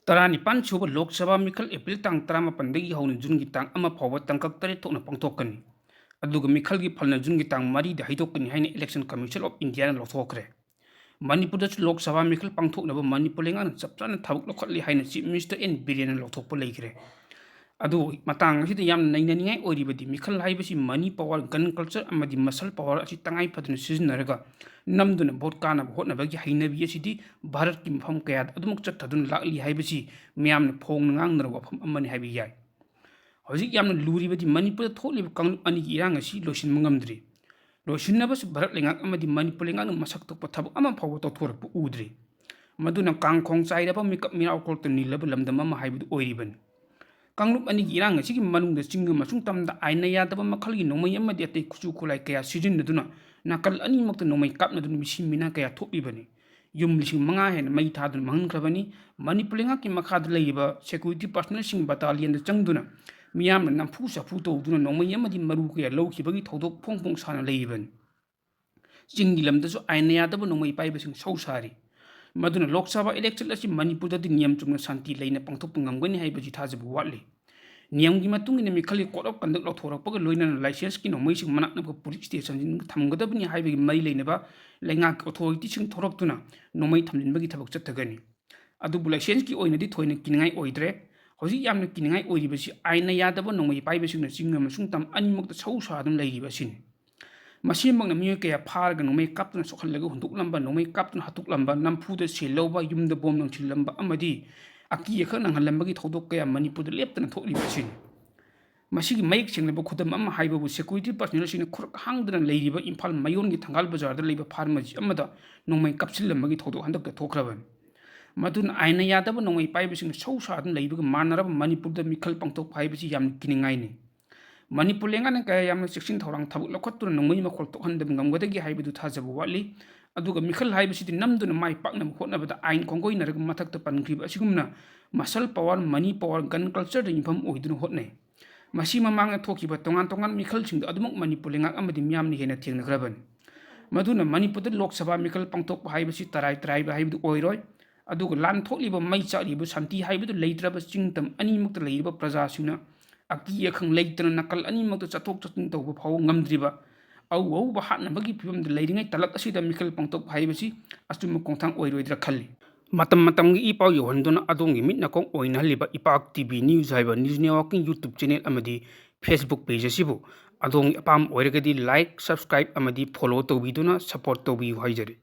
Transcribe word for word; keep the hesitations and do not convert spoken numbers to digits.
ꯇꯔꯥꯅꯤꯄꯥꯟ ꯁꯨꯕ ꯂꯣꯛ ꯁꯚꯥ ꯃꯤꯈꯜ ꯑꯦꯄ꯭ꯔꯤꯜ ꯇꯥꯡ ꯇꯔꯥꯃꯥꯄꯟꯗꯒꯤ ꯍꯧꯅ ꯖꯨꯟꯒꯤ ꯇꯥꯡ ꯑꯃ ꯐꯥꯎꯕ ꯇꯥꯡꯀꯛ ꯇꯔꯦꯠ ꯊꯣꯛꯅ ꯄꯥꯡꯊꯣꯛꯀꯅꯤ꯫ ꯑꯗꯨꯒ ꯃꯤꯈꯜꯒꯤ ꯐꯜꯅ ꯖꯨꯟꯒꯤ ꯇꯥꯡ ꯃꯔꯤꯗ ꯍꯥꯏꯗꯣꯛꯀꯅꯤ ꯍꯥꯏꯅ Election Commission of Indiaꯅ ꯂꯥꯎꯊꯣꯛꯈ꯭ꯔꯦ꯫ ꯃꯅꯤꯄꯨꯔꯗꯁꯨ ꯂꯣꯛ ꯁꯚꯥ ꯃꯤꯈꯜ ꯄꯥꯡꯊꯣꯛꯅꯕ ꯃꯅꯤꯄꯨꯔ ꯂꯩꯉꯥꯛꯅ ꯆꯞ ꯆꯥꯅ ꯊꯕꯛ ꯂꯧꯈꯠꯂꯤ ꯍꯥꯏꯅ Chief Minister ꯑꯦꯟ ꯕꯤꯔꯦꯟꯅ ꯂꯥꯎꯊꯣꯛꯄ ꯂꯩꯈ꯭ꯔꯦ꯫ ꯑꯗꯨ ꯃꯇꯥꯡ ꯑꯁꯤꯗ ꯌꯥꯝꯅ ꯅꯩꯅꯅꯤꯡꯉꯥꯏ ꯑꯣꯏꯔꯤꯕꯗꯤ, ꯃꯤꯈꯜ ꯍꯥꯏꯕꯁꯤ money power, gun culture ꯑꯃꯗꯤ muscle power ꯑꯁꯤ ꯇꯉꯥꯏ ꯐꯗꯅ ꯁꯤꯖꯤꯟꯅꯔꯒ ꯅꯝꯗꯨꯅ ꯚꯣꯠ ꯀꯥꯅꯕ ꯍꯣꯠꯅꯕꯒꯤ ꯍꯩꯅꯕꯤ ꯑꯁꯤꯗꯤ ꯚꯥꯔꯠꯀꯤ ꯃꯐꯝ ꯀꯌꯥꯗ ꯑꯗꯨꯃꯛ ꯆꯠꯊꯗꯨꯅ ꯂꯥꯛꯂꯤ ꯍꯥꯏꯕꯁꯤ ꯃꯤꯌꯥꯝꯅ ꯐꯣꯡꯅ ꯉꯥꯡꯅꯔꯕ ꯋꯥꯐꯝ ꯑꯃꯅꯤ ꯍꯥꯏꯕ ꯌꯥꯏ꯫ ꯍꯧꯖꯤꯛ ꯌꯥꯝꯅ ꯂꯨꯔꯤꯕꯗꯤ ꯃꯅꯤꯄꯨꯔꯗ ꯊꯣꯛꯂꯤꯕ ꯀꯥꯡꯂꯨꯞ ꯑꯅꯤꯒꯤ ꯏꯔꯥꯡ ꯑꯁꯤ ꯂꯣꯏꯁꯤꯟꯕ ꯉꯝꯗ꯭ꯔꯤ꯫ ꯂꯣꯏꯁꯤꯟꯅꯕꯁꯨ ꯚꯥꯔꯠ ꯂꯩꯉꯥꯛ ꯑꯃꯗꯤ ꯃꯅꯤꯄꯨꯔ ꯂꯩꯉꯥꯛꯅ ꯃꯁꯛ ꯊꯣꯛꯄ ꯊꯕꯛ ꯑꯃ ꯐꯥꯎꯕ ꯇꯧꯊꯣꯔꯛꯄ ꯎꯗ꯭ꯔꯤ꯫ ꯃꯗꯨꯅ ꯀꯥꯡꯈꯣꯡ ꯆꯥꯏꯔꯕ ꯃꯤꯀꯞ ꯃꯤꯔꯥꯎ ꯀꯣꯛꯇ ꯅꯤꯜꯂꯕ ꯂꯝꯗꯝ ꯑꯃ ꯍꯥꯏꯕꯗꯨ ꯑꯣꯏꯔꯤꯕꯅꯤ꯫ ꯀꯥꯡꯂꯨꯞ ꯑꯅꯤꯒꯤ ꯏꯔꯥꯡ ꯑꯁꯤꯒꯤ ꯃꯅꯨꯡꯗ ꯆꯤꯡ ꯑꯃꯁꯨꯡ ꯇꯝꯗ ꯑꯥꯏꯟꯅ ꯌꯥꯗꯕ ꯃꯈꯜꯒꯤ ꯅꯣꯡꯃꯩ ꯑꯃꯗꯤ ꯑꯇꯩ ꯈꯨꯠꯁꯨ ꯈꯨꯠꯂꯥꯏ ꯀꯌꯥ ꯁꯤꯖꯤꯟꯅꯗꯨꯅ ꯅꯥꯀꯜ ꯑꯅꯤꯃꯛꯇ ꯅꯣꯡꯃꯩ ꯀꯥꯞꯅꯗꯨꯅ ꯃꯤꯁꯤ ꯃꯤꯅꯥ ꯀꯌꯥ ꯊꯣꯛꯂꯤꯕꯅꯤ꯫ ꯌꯨꯝ ꯂꯤꯁꯤꯡ ꯃꯉꯥ ꯍꯦꯟꯅ ꯃꯩ ꯊꯥꯗꯨꯅ ꯃꯥꯡꯍꯟꯈ꯭ꯔꯕꯅꯤ꯫ ꯃꯅꯤꯄꯨꯔ ꯂꯩꯉꯥꯛꯀꯤ ꯃꯈꯥꯗ ꯂꯩꯔꯤꯕ security personnelꯁꯤꯡ battalionꯗ ꯆꯪꯗꯨꯅ ꯃꯤꯌꯥꯝꯅ ꯅꯝꯐꯨ ꯁꯥꯐꯨ ꯇꯧꯗꯨꯅ ꯅꯣꯡꯃꯩ ꯑꯃꯗꯤ ꯃꯔꯨ ꯀꯌꯥ ꯂꯧꯈꯤꯕꯒꯤ ꯊꯧꯗꯣꯛ ꯐꯣꯡ ꯐꯣꯡ ꯁꯥꯅ ꯂꯩꯔꯤꯕꯅꯤ꯫ ꯆꯤꯡꯒꯤ ꯂꯝꯗꯁꯨ ꯑꯥꯏꯟꯅ ꯌꯥꯗꯕ ꯅꯣꯡꯃꯩ ꯄꯥꯏꯕꯁꯤꯡ ꯁꯧ ꯁꯥꯔꯤ꯫ ꯃꯗꯨꯅ ꯂꯣꯛ ꯁꯚꯥ election ꯑꯁꯤ ꯃꯅꯤꯄꯨꯔꯗꯗꯤ ꯅꯤꯌꯝ ꯆꯨꯝꯅ ꯁꯥꯟꯇꯤ ꯂꯩꯅ ꯄꯥꯡꯊꯣꯛꯄ ꯉꯝꯒꯅꯤ ꯍꯥꯏꯕꯁꯤ ꯊꯥꯖꯕ ꯋꯥꯠꯂꯤ꯫ ꯅꯤꯌꯝꯒꯤ ꯃꯇꯨꯡ ꯏꯟꯅ ꯃꯤꯈꯜꯒꯤ code of conduct ꯂꯧꯊꯣꯔꯛꯄꯒ ꯂꯣꯏꯅꯅ licenceꯀꯤ ꯅꯣꯡꯃꯩꯁꯤꯡ ꯃꯅꯥꯛ ꯅꯛꯄ police stationꯁꯤꯡꯗ ꯊꯝꯒꯗꯕꯅꯤ ꯍꯥꯏꯕꯒꯤ ꯃꯔꯤ ꯂꯩꯅꯕ ꯂꯩꯉꯥꯛꯀꯤ authorityꯁꯤꯡ ꯊꯣꯔꯛꯇꯨꯅ ꯅꯣꯡꯃꯩ ꯊꯝꯖꯤꯟꯕꯒꯤ ꯊꯕꯛ ꯆꯠꯊꯒꯅꯤ꯫ ꯑꯗꯨꯕꯨ licenceꯀꯤ ꯑꯣꯏꯅꯗꯤ ꯊꯣꯏꯅ ꯀꯤꯅꯤꯡꯉꯥꯏ ꯑꯣꯏꯗ꯭ꯔꯦ꯫ ꯍꯧꯖꯤꯛ ꯌꯥꯝꯅ ꯀꯤꯅꯤꯡꯉꯥꯏ ꯑꯣꯏꯔꯤꯕꯁꯤ ꯑꯥꯏꯟꯅ ꯌꯥꯗꯕ ꯅꯣꯡꯃꯩ ꯄꯥꯏꯕꯁꯤꯡꯅ ꯆꯤꯡ ꯑꯃꯁꯨꯡ ꯇꯝ ꯑꯅꯤꯃꯛꯇ ꯁꯧ ꯁꯥꯗꯨꯅ ꯂꯩꯔꯤꯕ ꯑꯁꯤꯅꯤ꯫ ꯃꯁꯤꯃꯛꯅ ꯃꯤꯑꯣꯏ ꯀꯌꯥ ꯐꯥꯔꯒ ꯅꯣꯡꯃꯩ ꯀꯥꯞꯇꯨꯅ ꯁꯣꯛꯍꯜꯂꯒ ꯍꯨꯟꯗꯣꯛꯂꯝꯕ, ꯅꯣꯡꯃꯩ ꯀꯥꯞꯇꯨꯅ ꯍꯥꯠꯇꯣꯛꯂꯝꯕ, ꯅꯝꯐꯨꯗ ꯁꯦꯜ ꯂꯧꯕ, ꯌꯨꯝꯗ bomb ꯂꯪꯁꯤꯜꯂꯝꯕ ꯑꯃꯗꯤ ꯑꯀꯤ ꯑꯈꯪ ꯅꯪꯍꯜꯂꯝꯕꯒꯤ ꯊꯧꯗꯣꯛ ꯀꯌꯥ ꯃꯅꯤꯄꯨꯔꯗ ꯂꯦꯞꯇꯅ ꯊꯣꯛꯂꯤꯕ ꯑꯁꯤꯅꯤ꯫ ꯃꯁꯤꯒꯤ ꯃꯌꯦꯛ ꯁꯦꯡꯂꯕ ꯈꯨꯗꯝ ꯑꯃ ꯍꯥꯏꯕꯕꯨ security personnelꯁꯤꯡꯅ ꯈꯨꯔꯛ ꯍꯥꯡꯗꯅ ꯂꯩꯔꯤꯕ ꯏꯝꯐꯥꯜ ꯃꯌꯣꯟꯒꯤ ꯊꯪꯒꯥꯜ ꯕꯖꯥꯔꯗ ꯂꯩꯕ pharmacy ꯑꯃꯗ ꯅꯣꯡꯃꯩ ꯀꯥꯞꯁꯤꯜꯂꯝꯕꯒꯤ ꯊꯧꯗꯣꯛ ꯍꯟꯗꯛꯇ ꯊꯣꯛꯈ꯭ꯔꯕꯅꯤ꯫ ꯃꯗꯨꯅ ꯑꯥꯏꯟꯅ ꯌꯥꯗꯕ ꯅꯣꯡꯃꯩ ꯄꯥꯏꯕꯁꯤꯡꯅ ꯁꯧ ꯁꯥꯗꯨꯅ ꯂꯩꯕꯒ ꯃꯥꯟꯅꯔꯕ ꯃꯅꯤꯄꯨꯔꯗ ꯃꯤꯈꯜ ꯄꯥꯡꯊꯣꯛꯄ ꯍꯥꯏꯕꯁꯤ ꯌꯥꯝꯅ ꯀꯤꯅꯤꯡꯉꯥꯏꯅꯤ꯫ ꯃꯅꯤꯄꯨꯔ ꯂꯩꯉꯥꯛꯅ ꯀꯌꯥ ꯌꯥꯝꯅ ꯆꯦꯛꯁꯤꯟ ꯊꯧꯔꯥꯡ ꯊꯕꯛ ꯂꯧꯈꯠꯇꯨꯅ ꯅꯣꯡꯃꯩ ꯃꯈꯣꯜ ꯊꯣꯛꯍꯟꯗꯕ ꯉꯝꯒꯗꯒꯦ ꯍꯥꯏꯕꯗꯨ ꯊꯥꯖꯕ ꯋꯥꯠꯂꯤ꯫ ꯑꯗꯨꯒ ꯃꯤꯈꯜ ꯍꯥꯏꯕꯁꯤꯗꯤ ꯅꯝꯗꯨꯅ ꯃꯥꯏ ꯄꯥꯛꯅꯕ ꯍꯣꯠꯅꯕꯗ ꯑꯥꯏꯟ ꯈꯣꯡꯒꯣꯏꯅꯔꯒ ꯃꯊꯛꯇ ꯄꯟꯈ꯭ꯔꯤꯕ ꯑꯁꯤꯒꯨꯝꯅ muscle power, money power, gun cultureꯗ ꯌꯨꯝꯐꯝ ꯑꯣꯏꯗꯨꯅ ꯍꯣꯠꯅꯩ꯫ ꯃꯁꯤ ꯃꯃꯥꯡꯗ ꯊꯣꯛꯈꯤꯕ ꯇꯣꯉꯥꯟ ꯇꯣꯉꯥꯟꯕ ꯃꯤꯈꯜꯁꯤꯡꯗ ꯑꯗꯨꯃꯛ ꯃꯅꯤꯄꯨꯔ ꯂꯩꯉꯥꯛ ꯑꯃꯗꯤ ꯃꯤꯌꯥꯝꯅ ꯍꯦꯟꯅ ꯊꯦꯡꯅꯈ꯭ꯔꯕꯅꯤ꯫ ꯃꯗꯨꯅ ꯃꯅꯤꯄꯨꯔꯗ ꯂꯣꯛ ꯁꯚꯥ ꯃꯤꯈꯜ ꯄꯥꯡꯊꯣꯛꯄ ꯍꯥꯏꯕꯁꯤ ꯇꯔꯥꯏ ꯇꯔꯥꯏꯕ ꯍꯥꯏꯕꯗꯨ ꯑꯣꯏꯔꯣꯏ꯫ ꯑꯗꯨꯒ ꯂꯥꯟ ꯊꯣꯛꯂꯤꯕ, ꯃꯩ ꯆꯥꯛꯂꯤꯕ, ꯁꯥꯟꯇꯤ ꯍꯥꯏꯕꯗꯨ ꯂꯩꯇ꯭ꯔꯕ ꯆꯤꯡ ꯇꯝ ꯑꯅꯤꯃꯛꯇ ꯂꯩꯔꯤꯕ ꯄ꯭ꯔꯖꯥꯁꯤꯡꯅ ꯑꯀꯤ ꯑꯈꯪ ꯂꯩꯇꯅ ꯅꯥꯀꯜ ꯑꯅꯤꯃꯛꯇ ꯆꯠꯊꯣꯛ ꯆꯠꯁꯤꯟ ꯇꯧꯕ ꯐꯥꯎꯕ ꯉꯝꯗ꯭ꯔꯤꯕ, ꯑꯎ ꯑꯎꯕ ꯍꯥꯠꯅꯕꯒꯤ ꯐꯤꯕꯝꯗ ꯂꯩꯔꯤꯉꯩ ꯇꯥꯂꯛ ꯑꯁꯤꯗ ꯃꯤꯈꯜ ꯄꯥꯡꯊꯣꯛꯄ ꯍꯥꯏꯕꯁꯤ ꯑꯆꯨꯝꯕ ꯈꯣꯡꯊꯥꯡ ꯑꯣꯏꯔꯣꯏꯗ꯭ꯔꯥ ꯈꯜꯂꯤ꯫ ꯃꯇꯝ ꯃꯇꯝꯒꯤ ꯏ ꯄꯥꯎ ꯌꯧꯍꯟꯗꯨꯅ ꯑꯗꯣꯝꯒꯤ ꯃꯤꯠ ꯅꯥꯀꯣꯡ ꯑꯣꯏꯅꯍꯜꯂꯤꯕ ꯏꯄꯥꯛ ꯇꯤ ꯚꯤ ꯅ꯭ꯌꯨꯁ ꯍꯥꯏꯕ ꯅ꯭ꯌꯨꯁ ꯅꯦꯠꯋꯥꯔꯛꯀꯤꯡ ꯌꯨꯇ꯭ꯌꯨꯕ ꯆꯦꯅꯦꯜ ꯑꯃꯗꯤ ꯐꯦꯁꯕꯨꯛ ꯄꯦꯖ ꯑꯁꯤꯕꯨ ꯑꯗꯣꯝꯒꯤ ꯑꯄꯥꯝꯕ ꯑꯣꯏꯔꯒꯗꯤ ꯂꯥꯏꯛ, ꯁꯕꯁꯀ꯭ꯔꯥꯏꯕ ꯑꯃꯗꯤ ꯐꯣꯂꯣ ꯇꯧꯕꯤꯗꯨꯅ ꯁꯄꯣꯔꯠ ꯇꯧꯕꯤꯌꯨ ꯍꯥꯏꯖꯔꯤ꯫